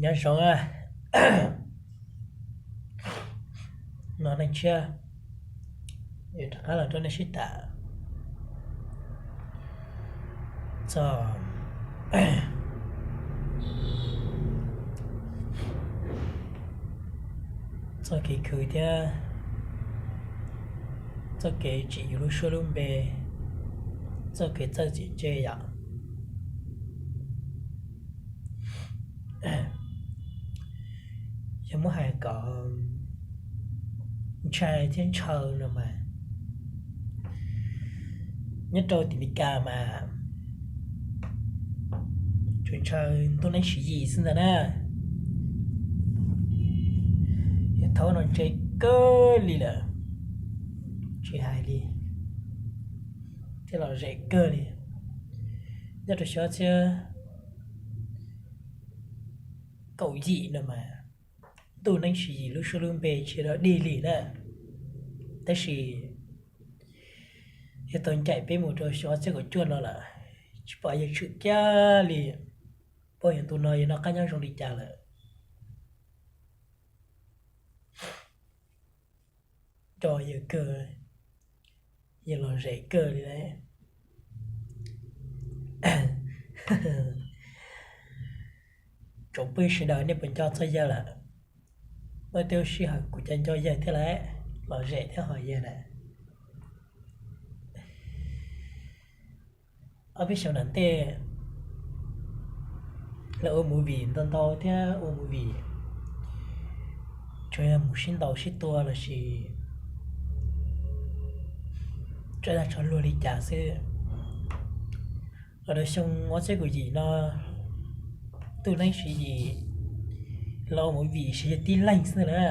Nyob zoo, no neej tshiab, rov qab los rau nej sib tham txog txoj kev khwv thiab txoj kev tsim yus lub suab lub npe, txoj kev txawj txim ntse yom. Yog muab hais kom ntshai thiab ntshaw no mas, nyob rau tim Meskas mas tsuas ntshaw ntuj neeb tshiv yim xwb ntag na. Yog thaum no ntse kawg li lawm, tsis hais li, thiab lom zem kawg li. Nyob rau xyoo ob txhiab kaum yim no mas ntuj neeb tshiv yim lub suab lub npe tsis dog dig li na. Tab sis yog tau ncaim peb mus rau xyoo ob txhiab kaum cuaj no lawm, tsis pom yawg tshwm kiag li. Pom yawg ntu no yawg noj qab nyob zoo li cas lawm. Nco yawg kawg, yawg lom zem kawg li lawm. Tsoom phooj ywg sawv daws nej puas nco txog yawg lawm? Muaj tej lub sij hawm kuv cas nco yawg thiab lawm, lom zem thiab hos yawg na. Ob peb xyoos nram ntej lawv ua movie ntau ntau thiab ua movie, tsuas yog mus sib ntaus sib tua lossis tso dag tso luag li cas xwb. Los rau xyoo ob txhiab kaum yim no, ntuj neeb tshiv yim los ua movie ces yog tib leeg xwb na.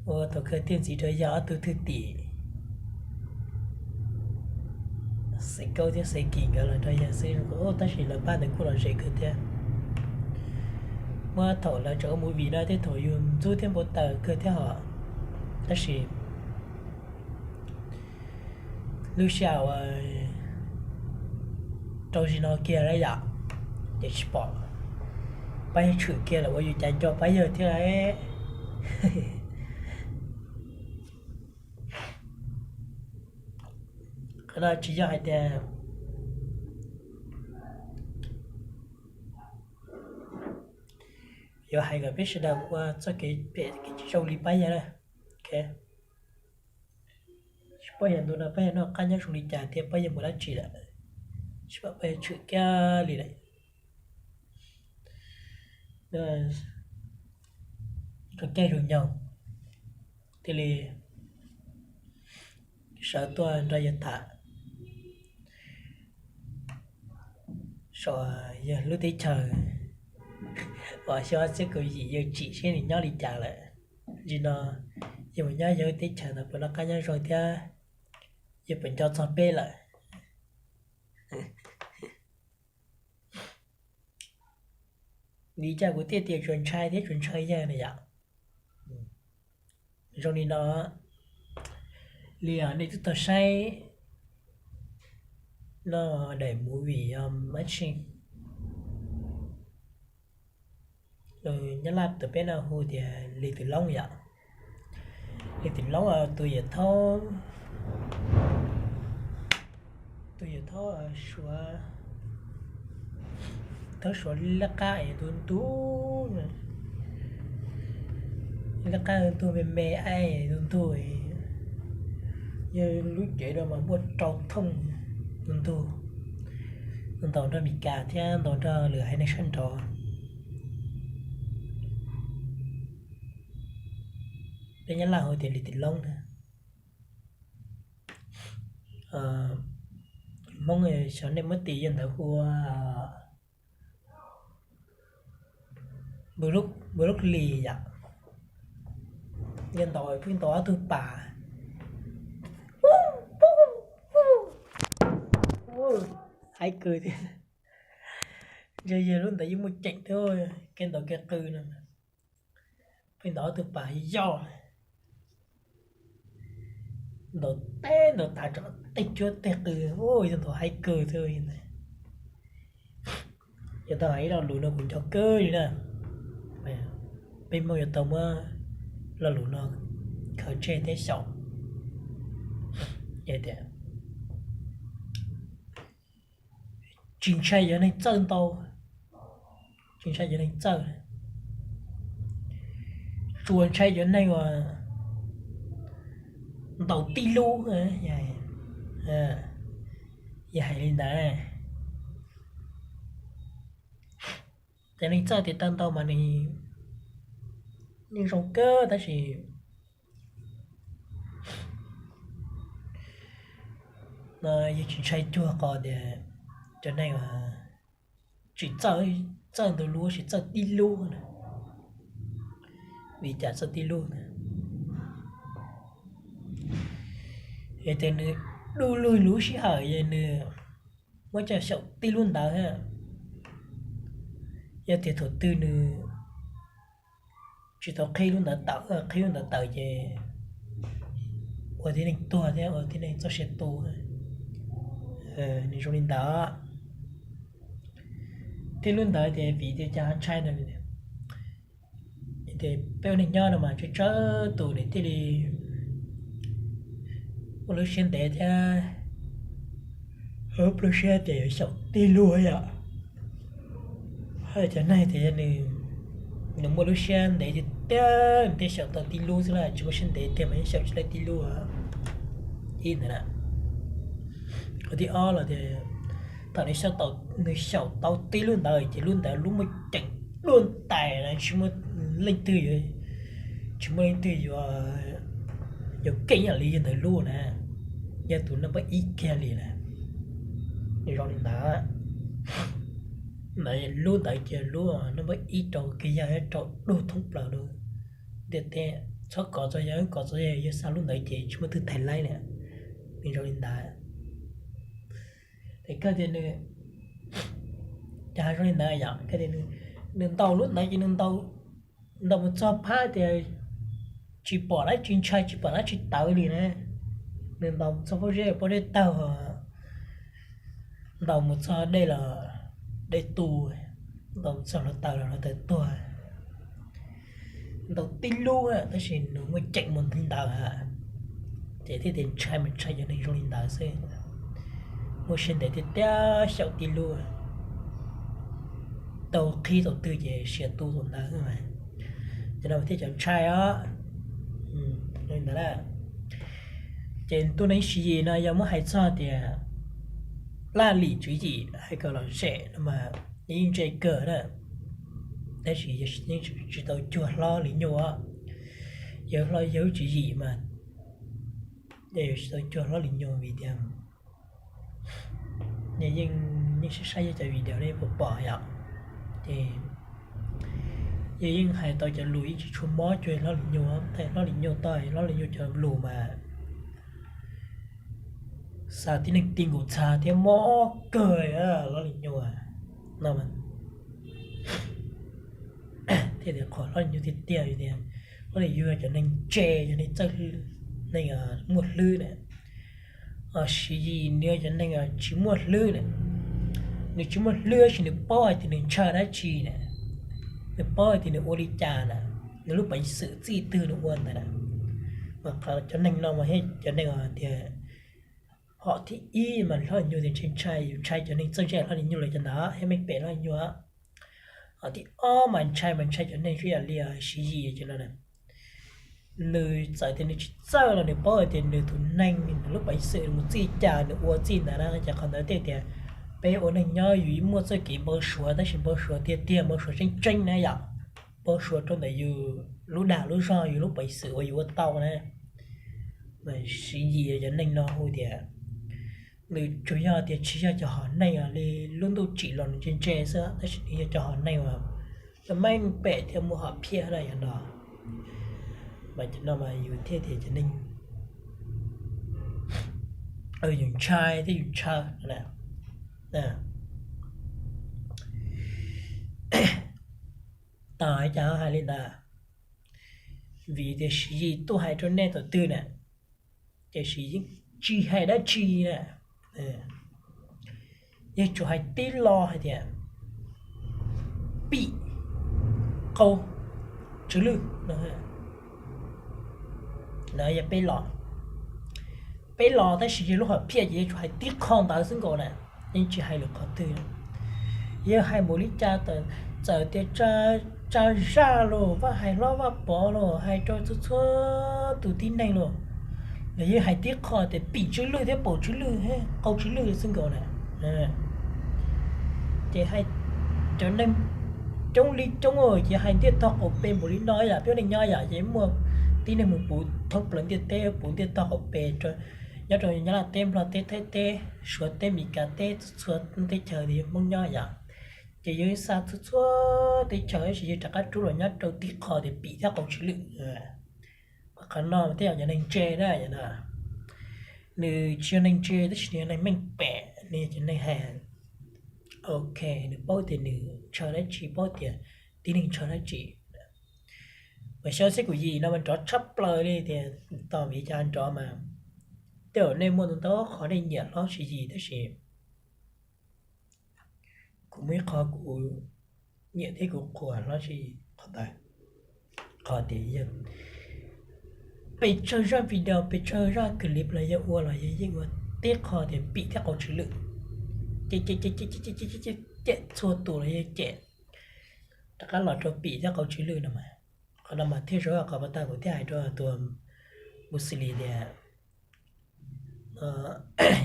Ua thaum kawg thiaj ntxiv rau yog ob tug thwj tim Xaiv Kaub thiab Xaiv Kis nkawd los nrog yawg xwb, tab sis lawv pab ntawd kuj lom zem kawg thiab. Muab thaum lawv tseem ua movie no tej thaum yus ntxub thiab npau taws kawg thiab hos, tab sis lub sij hawm uas rau zim no kiag lawm yom, ces tsis pom pab yawg tshwm kiag lawm ua yus cas nco pab yawg thiab. Qhov no tsis yog hais tias yuav hais kom peb sawv daws ua txoj kev phem kev tsis zoo li pab yawg na. Tsis paub yawg ntu no pab yawg noj qab nyob zoo li cas thiab pab yawg mus dab tsi lawm, tsis pom pab yawg tshwm kiag li lawm. Zoo caij zoo nyoog thiaj li sawv tuaj nrog yawg tham saib yawg lub teb chaws uas xyoo ob txhiab kaum yim yawg tsim seb nws nyob li cas lawm. Zim no yawg mus nyob yawg lub teb chaws ntawd puas noj qab nyob zoo thiab yawg puas nco txog peb lawm. Li cas kuv thiaj tias tsuas ntshai thiab tsuas ntshaw yawg na yom. Zoo li no, li nej twb tau saib no, daim movie yog Mab Tshee, Nyab Laj tus peb no hu tias Lis Tis Loob yom. Lis Tis Loob tus yawm thaub, tus yawm thaub Suav, thaub Suav liab qab es ntug ntug, liab qab ntug me me es ntug ntug, yawg lub cev rau mas muaj rau thooj ntug ntug, ntaus nrog Mes Kas thiab ntaus nrog lwm haiv neeg sab nraud. Peb Nyab Laj hu tias Lis Tis Loob na. Hmoob xyov nej muab tis yawg ntawd hu ua Bruce Lee yom. Yawg ntaus pheej ntaus ob tug pas, haib kawg thiab. Yog yawg lub ntawd yeej muaj ceem thiab, kev ntaus kev qw no, pheej ntaus ob tug pas yoj, ntaus teb ntaus tav tso tej cuab tej qw, yawg ntaus haib kawg thiab ntag. Yog tau hais ib lo lus no kuv nco kawg li na, peb Hmoob yuav tau muab lo lus no khaws tseg thiab xyaum. Tias tsis ntshai cov neeg txawj ntau, tsis ntshai cov neeg txawj, tsuas ntshai cov neeg uas ntaus tib lub. Yog hais li ntawd, cov neeg txawj tias tau ntau mas nws zoo kawg tab sis no yog tsis ntshai cuag qhov tias cov neeg tsis txawj, txawj ntau lub tsis txawj tib lub na. Vim cas txawj tib lub na? Yog tias nws du lug lub sij hawm es nws muab coj xyaum tib lub ntawd, yog tias thaum twg nws tsis tau qhib lub ntawd tawm, qhib lub ntawd tawm ces ua tib neeg tuag thiab ua tib neeg txoj sia tu. Nws zoo li ntawd. Tib lub ntawd ces vim tias cas ho ntshai no, peb ua neeg nyob no mas tsawg tsawg tus nws thiaj li muaj lub siab ntev thiab muaj lub siab tias yuav xyaum tib lub yom. Hos cov neeg tias yog nws muaj lub siab ntev tiag tiag nws thiaj xyaum tau tib lub xwb na, tsis muaj siab ntev tiag mas yeej xyaum tsis tau tib lub. Ib ntawd na. Qhov thib ob los tias thaum nws xyaum tau tib lub ntawd ces lub ntawd lub muaj ceem dua ntais na, tsis muaj leej twg, tsis muaj leej twg yuav keej ib yam li yog ntawd lub na, yog tus naj npawb ib kiag li na. Nws zoo li ntawd. Lub ntawd ces lub naj npawb ib rau kev yog thiab rau dub thoob plaws lub ntiaj teb. Txhob kov txog yawg, kov txog yawg, yawg xa lub ntawd ces tsis muaj twg thaiv laib li. Nws zoo li ntawd. Es kawg tias nws, cas zoo li ntawd yom, kawg tias nws ntaus lub ntawd ces nws ntaus mus txog phab tias tsis pom dab tsi ntshai tsis pom dab tsi tawv li na. Nws ntaus mus txog pob zeb, pob zeb tawg, ntaus mus txog dej los dej tu, ntaus mus txog hluav taws los hluav taws tuag. Ntaus tib lub tab sis nws muaj ceem mus li ntawd, ces thiaj tias ntshai mas ntshai cov neeg zoo li ntawd xwb. Muaj siab ntev tiag tiag xyaum tib lub, tau qhib thaum twg ces siav tu thaum ntawd. Cov no thiaj cov ntshai os. Li ntawd na. Ces ntu neeg Siv Yis no yog muab hais txog tias laj lim tswv yim hais kom lom zem no mas yeej ntse kawg na, tab sis yeej tsis tau cuag hlob Lis Nyuj os. Yog hlob yawg tswv yim mas yeej tsis tau cuag hlob Lis Nyuj vim tias yeej, yeej saib saib yog cov video nej puas pom yom, ces yog yeej hais tau cov lus yeej tsis tshua mob cuag hlob Lis Nyuj, hlob Lis Nyuj tau, hlob Lis Nyuj cov lus mas xa tib neeg ti nkaus txha thiab mob kawg hlob Lis Nyuj no. Thiaj tias qhov hlob Lis Nyuj tiag tiag tias hlob Lis Nyuj cov neeg ntse, cov neeg txawj, neeg muaj hlwb na. Siv Yis nws cov neeg tsis muaj hlwb na. Nws tsis muaj hlwb tab sis nws paub hais tias nws ntshaw dab tsi na, nws paub hais tias nws ua li cas na, nws lub peev xwm txij twg nws ua ntawd na. Mas qhov cov neeg no mas thiaj cov neeg tias hom thib ib mas hlob Lis Nyuj tias ntshai ntshai, yus ntshai cov neeg txawj ntse hlob Lis Nyuj lawv cov ntawd thiab meej pem hlob Lis Nyuj. Hom thib ob mas ntshai mas ntshai cov neeg zoo yam li Siv Yis cov no na. Nws txawm tias nws tsis txawj los nws paub hais tias nws tus neeg, nws lub peev xwm mus txij cas nws ua txij ntawd na. Ces qhov ntawd thiaj tias peb ua neeg nyob yus muaj txoj kev npau suav tab sis npau suav tiag tiag, npau suav tseeb tseeb na yom, npau suav rau ntawm yus lub dag lub zog, yus lub peev xwm uas yus ua tau na. Siv Yis cov neeg no hu tias nws tsuas yog tias tsis yog cov hom neeg li lub ntuj tsim los nws ntse ntse xwb tab sis nws yog cov hom neeg uas meej pem thiab muaj hom phiaj na yom no. Mas cov no mas yus thiaj tias cov neeg yus ntshai thiab yus ntshaw na. Tau, cas hais li ntawd? Vim tias Siv Yis tuaj hais rau nej thaum twg na, ces Siv Yis yeej tsis hais dab tsi na. Yeej tsuas hais tib lo hais tias pim qau tsw lwj. Yog peb los, peb los tab sis yog lub hom phiaj ces yog tsuas hais tib qho ntawd xwb nkaus na, yeej tsis hais lwm qhov twg. Yog hais mus li cas, txawm tias tsa zaj los, vaj hais hlob vaj pov los, hais rau txhua txhua tus tib neeg los, los yeej hais tib qho tias pim tsw lwj thiab paum tsw lwj, qau tsw lwj xwb nkaus na. Ces hais cov neeg coob li coob ces hais ntiaj tog qaum pes npaum li no yom, peb neej nyob yom, ces muaj tib neeg mus puv thoob plaws ntiaj teb, puv ntiaj tog qaum pes, nyob rau Nyab Laj teb, Nplog teb, Thaib teb, Suav teb, Meskas teb, txhua teb chaws tias yog Hmoob nyob yom. Ces yog xa txhua txhua teb chaws tab sis yog rov qab rub los nyob rau tib qho tias pim thiab qau tsw lwj. Qhov no tej yam cov neeg ntse na, nws tsis yog neeg ntse tab sis nws yog neeg meej pem, nws yog cov neeg hais, ok, nws paub tias nws ntshaw dab tsi, paub tias tib neeg ntshaw dab tsi. Mas xyoo xib kuv yim no mas nrov tshaj plaws li tias, tos vim cas nrov mas, tej zaum nej muaj ntau ntau qhov nej nyiam hlob Tswv Yim tab sis kuv muaj ib qho kuv nyiam thiab kuv qhuas hlob Tswv Yim qhov ntawd, qhov tias yog pes tsawg zaj video, pes tsawg zaj clip los yog ua los yog yeej ua tib qho tias pim thiab qau tsw lwj, cem txhua tus los yog cem, rov qab los rau pim thiab qau tsw lwj no mas. Qhov no mas thiaj zoo qhov pas tas kuv thiaj hais rau tus Muslim tias,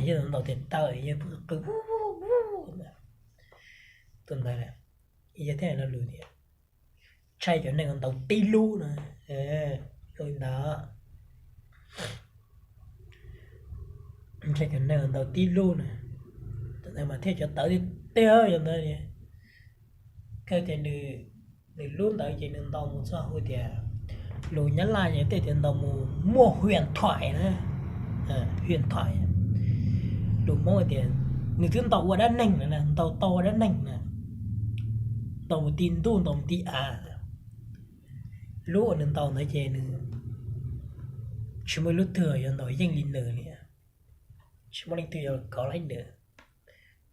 yog ntaus tes taw yog qw, tus ntawd yog thiaj lo lus tias ntshai cov neeg ntaus tib lub no, ntawd, ntshai cov neeg ntaus tib lub na, tus ntawd mas thiaj cov tawv tiag tiag cov ntawd. Kawg tias nws lub ntawd ces nws ntaus mus txog hu tias, lus Nyab Laj ces tej tias ntaus mus muaj hwm thais na, hwm thais. Lus Hmoob tias nws twb ntaus ua dab neeg na, ntaus tau ua dab neeg na, ntaus mus ti ntuj ntaus mus ti av. Lub uas nws ntaus ntawd ces nws tsis muaj ib lub twg yuav ntaus yeej li nws li, tsis muaj leej twg yuav kov li nws.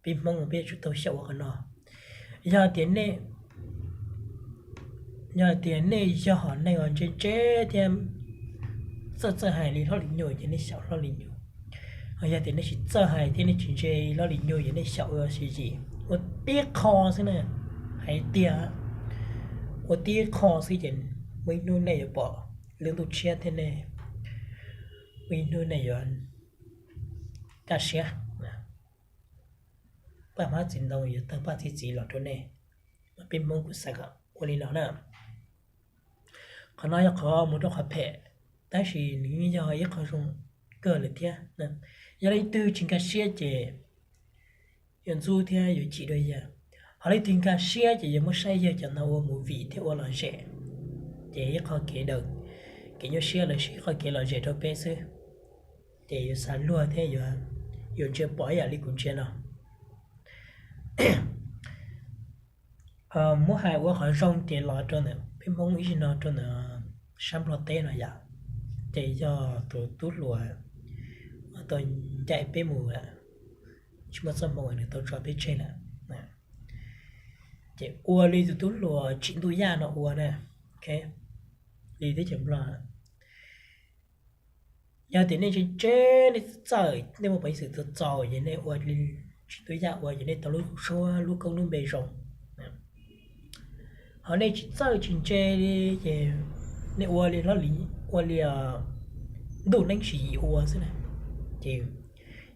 Peb Hmoob peb yuav tsum tau xyaum ua qhov no. Yog tias nej, yog tias nej yog hom neeg uas ntse ntse thiab txawj txawj hais li hlob li nyuj ces nej xyaum hlob li nyuj. Ho yog tias nej tsis txawj hais thiab nej tsis ntse li hlob li nyuj ces nej xyaum ua Tswv Yim ua tib qho xwb na. Hais tiag, ua tib qho xwb ces muaj ib hnub nej yuav pom lub ntuj tshiab thiab nej, muaj ib hnub nej yuav kaj siab, paj hmab txiv ntoo yuav tawg paj txi txiv los rau nej. Mas peb Hmoob kuj xav kom ua li no na. Qhov no yog qhov mus rau qhov phem, tab sis nws yeej yog ib qho zoo kawg lawm thiab. Yog leej twg tsis nkag siab ces yuav ntxub thiab yuav chim dua yawg. Ho leej twg nkag siab ces yuav muab saib yawg cov no ua movie thiab ua lom zem, ces ib qho kev daws, kev nyuaj siab lossis ib qho kev lom zem rau peb xwb. Ces yuav xav luag thiab yuav ntsia pom ib yam li kuv ntsia no. Muab hais ua qhov zoo ces los rau ntawm peb Hmoob ib zaug no rau ntawm sab Nplog teb no yom, ces yog tus tub hluas uas tau ncaim peb mus, tsis muaj txoj hmoo nws tau tso peb tseg lawm. Ces ua li tus tub hluas Tsim Ntuj Yaj no ua na, li teb chaws Nplog. Yog tias nej tsis ntse, nej txawj, nej muaj peev xwm txaus txaus ces nej ua li Tsim Ntuj Yaj ua ces nej tau lub suab lub koob lub npe zoo. Ho nej tsis txawj tsis ntse li ces nej ua li, ua li Ntuj Neeb Tswv Yim ua xwb na, ces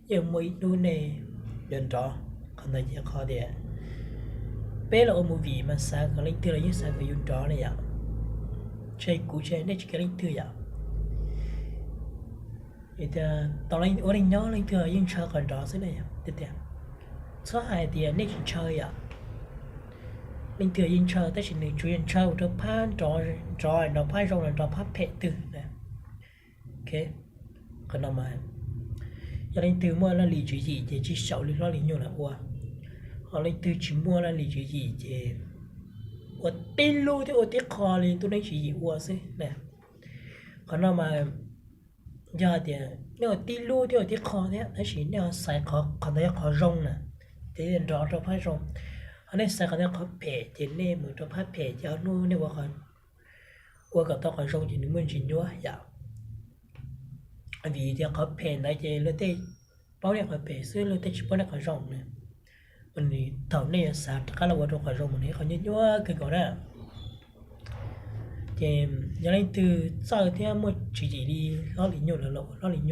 yeej muaj ib hnub nej yuav nrov. Qhov ntawd ces qhov tias peb los ua movie mas xav kom leej twg los yeej xav kom yus nrov na yom. Tsis hais kuv, tsis hais nej, tsis hais leej twg yom. Tias tau ua neej nyob leej twg yeej ntshaw qhov nrov xwb na yom. Tias txhob hais tias nej tsis ntshaw yom. Leej twg yeej ntshaw tab sis nws tsuas yog ntshaw rau phab nrov, nrov nrov phab zoo los nrov phab phem twg na. Qhov no mas yog leej twg muaj laj lim tswv yim ces tsis xyaum li hlob li nyuj lawv ua. Ho leej twg tsis muaj laj lim tswv yim ces ua tib lub thiab ua tib qho li Ntuj Neeb Tswv Yim ua xwb na. Qhov no mas yog tias nej ua tib lub thiab ua tib qho thiab tab sis nej ho xaiv qhov ntawd yog qhov zoo na, ces nrov rau phab zoo. Ho nej xaiv qhov twg qhov phem ces nej mus rau phab phem ces ob hnub nej ua kom tau qhov zoo ces nws muaj ntsis nyuaj yom. Vim tias qhov phem ntawd ces luag tej paub nej qhov phem xwb, luag tej tsis paub nej qhov zoo na. Mas nws thaum nej yuav xav rov qab los ua rau qhov zoo mas nws qhov nyuaj nyuaj kawg nkaus na. Ces yog leej twg txawj thiab muaj tswv yim li hlob Lis Nyuj lawv los ua hlob Lis Nyuj